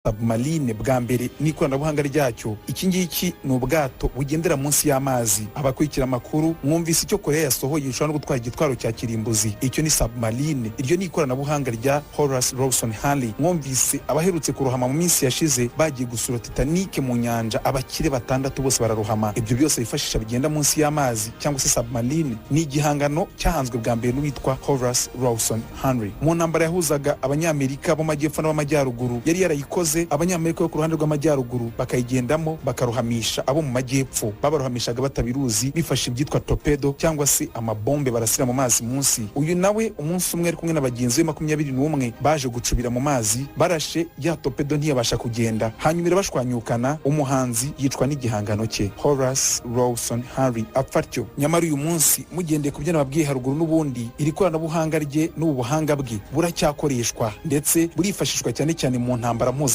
Submarine bwa mbere n'ikoranabuhanga ryacyo. Iki ngiki ni ubwato bugendera munsi y'amazi. Abakurikira amakuru mwumvise icyo Korea yasohoye gishobora no gutwara igitwaro cya kirimbuzi. Icyo ni submarine. Iryo ni ikoranabuhanga rya Horace Rawson Hanley. Mwumvise abaherutse kurohama mu minsi yashize, bagiye gusura Titanic mu nyanja, abakire batandatu bose bararohama. Ibyo byose bifashisha bigenda munsi y'amazi cyangwa se submarine ni igihangano cyahanzwe bwa mbere n'uwitwa Horace Rawson Hanley. Mu ntambara yahuzaga Abanyamerika bo majyepfo n'ab'amajyaruguru yari yarayikoze, Abanyamerika bo ku ruhande rw'amajyaruguru bakayigendamo, bakarohamisha abo mu majyepfo. Babarohamishaga batabiruzi, bifashe ibyitwa torpedo cyangwa se amabombe barasira mu mazi munsi. Uyu nawe umunsi umwe ari kumwe na bagenzi be 21, baje gucubira mu mazi, barashe ya torpedo ntiyabasha kugenda, hanyuma irabashwanyukana. Umuhanzi yicwa n'igihangano cye. Horace Rawson Hanley apfa atyo. Nyamara uyu munsi, mugendeye ku byo nababwiye haruguru, n'ubundi iri koranabuhanga rye n'ubu buhanga bwe buracyakoreshwa, ndetse burifashishwa cyane cyane mu ntambara mpuzamahanga.